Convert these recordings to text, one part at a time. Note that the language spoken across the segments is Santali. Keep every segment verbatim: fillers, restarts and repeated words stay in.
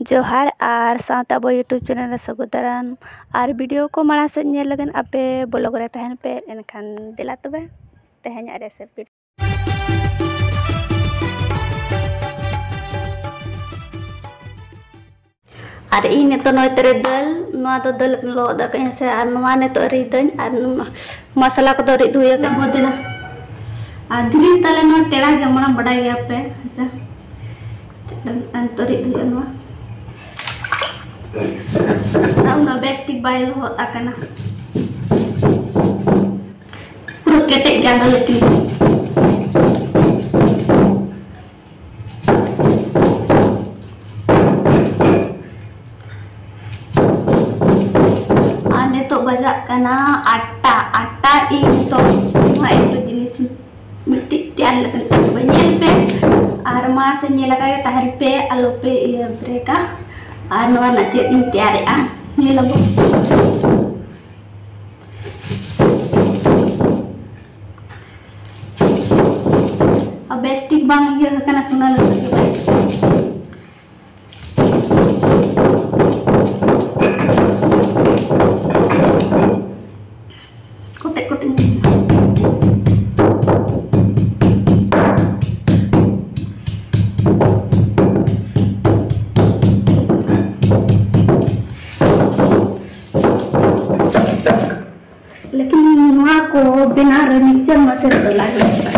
ᱡᱚᱦᱟᱨ ᱟᱨ ᱥᱟᱶᱛᱮ ᱟᱵᱚ YouTube channel ᱨᱮ ᱥᱟᱹᱜᱩᱱ ᱫᱟᱨᱟᱢ᱾ ᱟᱨ video ᱠᱚ ᱢᱟᱲᱟᱝ ᱥᱮᱫ ᱧᱮᱞ ᱞᱟᱹᱜᱤᱫ ᱟᱯᱮ vlog ᱨᱮ ᱛᱟᱦᱮᱱ ᱯᱮ᱾ ᱮᱱᱠᱷᱟᱱ ᱫᱮᱞᱟ ᱛᱚᱵᱮ ᱛᱮᱦᱮᱧᱟᱜ recipe᱾ ᱟᱨ ᱤᱧ ᱱᱤᱛᱚᱜ ᱱᱚᱜᱼᱚᱭ ᱛᱚᱨᱮ ᱫᱟᱹᱞ, ᱱᱚᱣᱟ ᱫᱚ ᱫᱟᱹᱞ ᱞᱚᱦᱚᱫ ᱟᱠᱟᱫᱟᱹᱧ ᱥᱮ, ᱟᱨ ᱱᱚᱣᱟ ᱱᱤᱛᱚᱜ ᱨᱤᱫᱟᱹᱧ ᱟᱨ ᱱᱚᱣᱟ ᱢᱚᱥᱞᱟ ᱠᱚᱫᱚ ᱨᱤᱫ ᱦᱩᱭ ᱟᱠᱟᱱᱟ᱾ ᱵᱚᱫᱮᱞᱟ᱾ ᱟᱨ ᱫᱷᱤᱨᱤ ᱛᱟᱞᱮ ᱱᱚᱣᱟ ᱴᱮᱲᱟ ᱜᱮᱭᱟ, ᱢᱟᱲᱟᱝ ᱵᱟᱰᱟᱭ ᱜᱮᱭᱟ ᱯᱮ ᱦᱮᱸ ᱥᱮ᱾ ᱟᱨ ᱱᱤᱛᱚᱜ ᱨᱤᱫ ᱦᱩᱭᱩᱜᱼᱟ ᱱᱚᱣᱟ᱾ ᱟᱨ ᱩᱱᱟᱹᱜ ᱵᱮᱥ ᱴᱷᱤᱠ ᱵᱟᱭ ᱞᱚᱦᱚᱫ ᱟᱠᱟᱱᱟ᱾ ᱯᱩᱨᱟᱹ ᱠᱮᱴᱮᱡ ᱜᱮ ᱟᱫᱚ ᱞᱮᱠᱤᱱ᱾ ᱟᱨ ᱱᱤᱛᱚᱜ ᱵᱟᱡᱟᱜ ᱠᱟᱱᱟ ᱟᱴᱴᱟ᱾ ᱟᱴᱴᱟ ᱤᱧ ᱱᱤᱛᱚᱜ ᱱᱚᱣᱟ ᱮᱠᱴᱩ ᱡᱤᱱᱤᱥ ᱢᱤᱫᱴᱤᱡ ᱛᱮᱭᱟᱨ ᱞᱮᱠᱟᱱ ᱠᱟᱹᱢᱤ ᱵᱟᱹᱧ ᱧᱮᱞ ᱯᱮ᱾ ᱟᱨ ᱢᱟ ᱥᱮ ᱧᱮᱞ ᱟᱠᱟᱫ ᱜᱮ ᱛᱟᱦᱮᱱ ᱯᱮ, ᱟᱞᱚ ᱯᱮ ᱤᱭᱟᱹ break ᱟ᱾ ᱟᱨ ᱱᱚᱣᱟ ᱨᱮᱱᱟᱜ ᱪᱮᱫ ᱤᱧ ᱛᱮᱭᱟᱨᱮᱜᱼᱟ ᱧᱮᱞ ᱟᱵᱚ᱾ ᱟᱨ ᱵᱮᱥ ᱴᱷᱤᱠ ᱵᱟᱝ ᱤᱭᱟᱹ ᱟᱠᱟᱱᱟ, ᱥᱚᱱᱟ ᱞᱟᱹᱜᱤᱫ ᱜᱮ ᱵᱟᱭ ᱠᱚᱴᱮᱡ ᱠᱚᱴᱮᱡ ᱧᱚᱜ ᱮᱱᱟ᱾ ᱞᱮᱠᱤᱱ ᱱᱚᱣᱟ ᱠᱚ ᱵᱮᱱᱟᱣ ᱨᱮ ᱢᱤᱫᱴᱮᱱ ᱢᱟᱥᱮ ᱞᱟᱜᱟᱜᱼᱟ᱾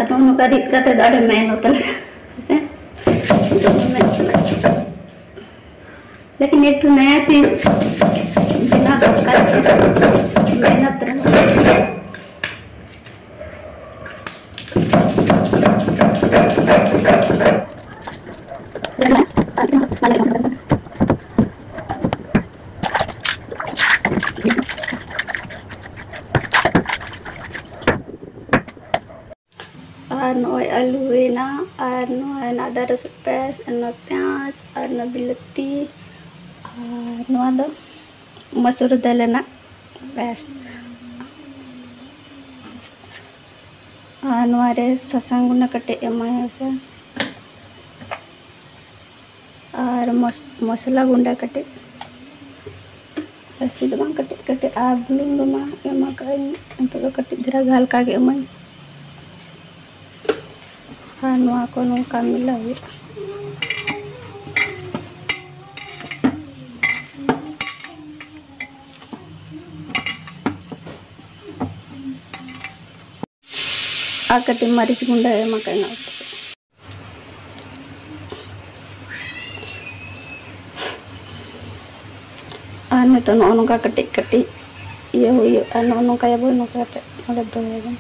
ᱟᱫᱚ ᱱᱚᱝᱠᱟ ᱨᱤᱫ ᱠᱟᱛᱮ ᱫᱚ ᱟᱹᱰᱤ ᱢᱮᱦᱱᱚᱛ ᱞᱟᱜᱟᱜᱼᱟ, ᱦᱮᱸ ᱥᱮ? ᱟᱹᱰᱤ ᱢᱮᱦᱱᱚᱛ ᱞᱟᱜᱟᱜᱼᱟ᱾ लेकिन एक ठो नया चीज बिना धक्का के मेहनत रहे। ᱟᱨ ᱱᱚᱜᱼᱚᱭ ᱟᱹᱞᱩ ᱦᱩᱭᱱᱟ, ᱟᱨ ᱱᱚᱣᱟ ᱦᱮᱱᱟᱜ ᱟᱫᱟ ᱨᱟᱹᱥᱩᱱ paste, ᱟᱨ ᱱᱚᱣᱟ ᱯᱮᱸᱭᱟᱡᱽ, ᱟᱨ ᱱᱚᱣᱟ ᱵᱤᱞᱟᱹᱛᱤ, ᱟᱨ ᱱᱚᱣᱟ ᱫᱚ ᱢᱟᱹᱥᱩᱨ ᱫᱟᱹᱞ ᱨᱮᱱᱟᱜ paste᱾ ᱟᱨ ᱱᱚᱣᱟ ᱨᱮ ᱥᱟᱥᱟᱝ ᱜᱩᱸᱰᱟᱹ ᱠᱟᱹᱴᱤᱡ ᱮᱢᱟᱭᱟ ᱥᱮ᱾ ᱟᱨ ᱢᱚᱥ-, ᱢᱚᱥᱞᱟ ᱜᱩᱸᱰᱟᱹ ᱠᱟᱹᱴᱤᱡ, ᱡᱟᱹᱥᱛᱤ ᱫᱚ ᱵᱟᱝ, ᱠᱟᱹᱴᱤᱡ ᱠᱟᱹᱴᱤᱡ, ᱟᱨ ᱵᱩᱞᱩᱝ ᱫᱚ ᱢᱟ ᱮᱢ ᱟᱠᱟᱫ ᱟᱹᱧ, ᱱᱤᱛᱚᱜ ᱫᱚ ᱠᱟᱹᱴᱤᱡ ᱫᱷᱟᱨᱟ ᱜᱮ, ᱦᱟᱞᱠᱟ ᱜᱮ ᱮᱢᱟᱹᱧ᱾ ᱟᱨ ᱱᱚᱣᱟ ᱠᱚ ᱱᱚᱝᱠᱟ ᱢᱤᱞᱟᱹᱣ ᱦᱩᱭᱩᱜᱼᱟ᱾ ᱟᱨ ᱠᱟᱹᱴᱤᱡ ᱢᱟᱹᱨᱤᱪ ᱜᱩᱸᱰᱟᱹ ᱮᱢ ᱟᱠᱟᱫ ᱟᱹᱧ ᱚᱱᱟ ᱩᱛᱩ ᱨᱮ᱾ ᱟᱨ ᱱᱤᱛᱚᱜ ᱱᱚᱜᱼᱚ ᱱᱚᱝᱠᱟ ᱠᱟᱹᱴᱤᱡ ᱠᱟᱹᱴᱤᱡ ᱤᱭᱟᱹ ᱦᱩᱭᱩᱜᱼᱟ, ᱱᱚᱜᱼᱚ ᱱᱚᱝᱠᱟᱭᱟᱵᱚᱱ, ᱱᱚᱝᱠᱟ ᱠᱟᱛᱮ ᱱᱚᱰᱮ ᱫᱚᱦᱚᱭᱟᱵᱚᱱ᱾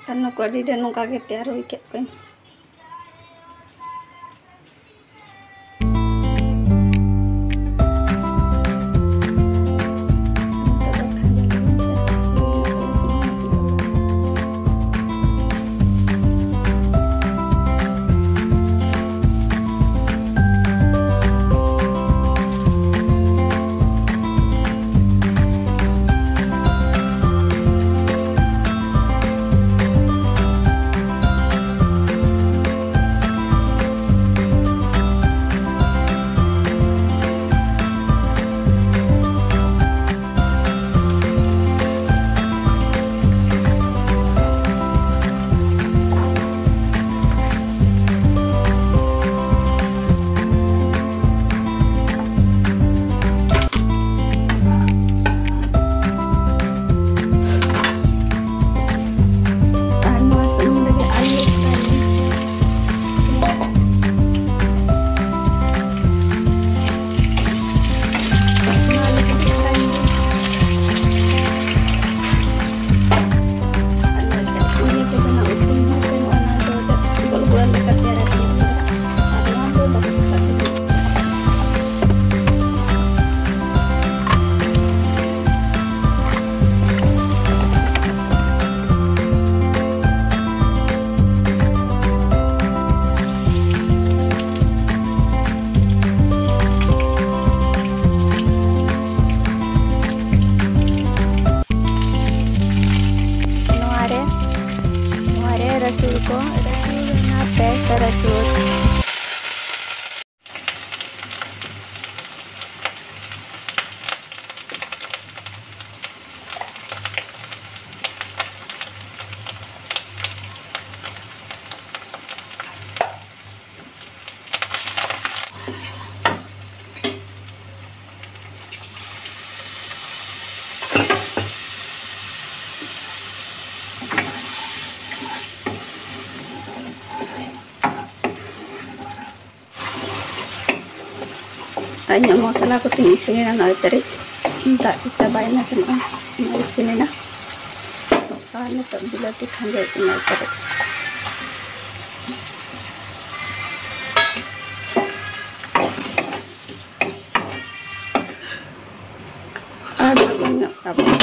ᱟᱨ ᱱᱚᱣᱟ ᱠᱚ ᱟᱹᱰᱤ ᱰᱷᱮᱨ ᱱᱚᱝᱠᱟ ᱜᱮ ᱛᱮᱭᱟᱨ ᱦᱩᱭ ᱠᱮᱫ ᱠᱚᱣᱟᱧ᱾ ᱤᱧᱟᱹᱜ ᱢᱚᱥᱞᱟ ᱠᱚᱛᱤᱧ ᱤᱥᱤᱱ ᱮᱱᱟ, ᱱᱚᱜᱼᱚᱭ ᱛᱟᱹᱨᱤᱡ ᱫᱟᱜ ᱠᱚ ᱪᱟᱵᱟᱭᱮᱱᱟ ᱥᱮ ᱱᱚᱜᱼᱚᱭ ᱤᱥᱤᱱ ᱮᱱᱟ᱾ ᱟᱨ ᱱᱤᱛᱚᱜ ᱵᱤᱞᱟᱹᱛᱤ ᱠᱷᱟᱸᱡᱚᱭᱮᱫ ᱠᱟᱱᱟ ᱛᱟᱹᱨᱤᱡ᱾ ᱟᱨ ᱞᱚᱜᱚᱱ ᱧᱚᱜ ᱠᱟᱜ ᱵᱚᱱ᱾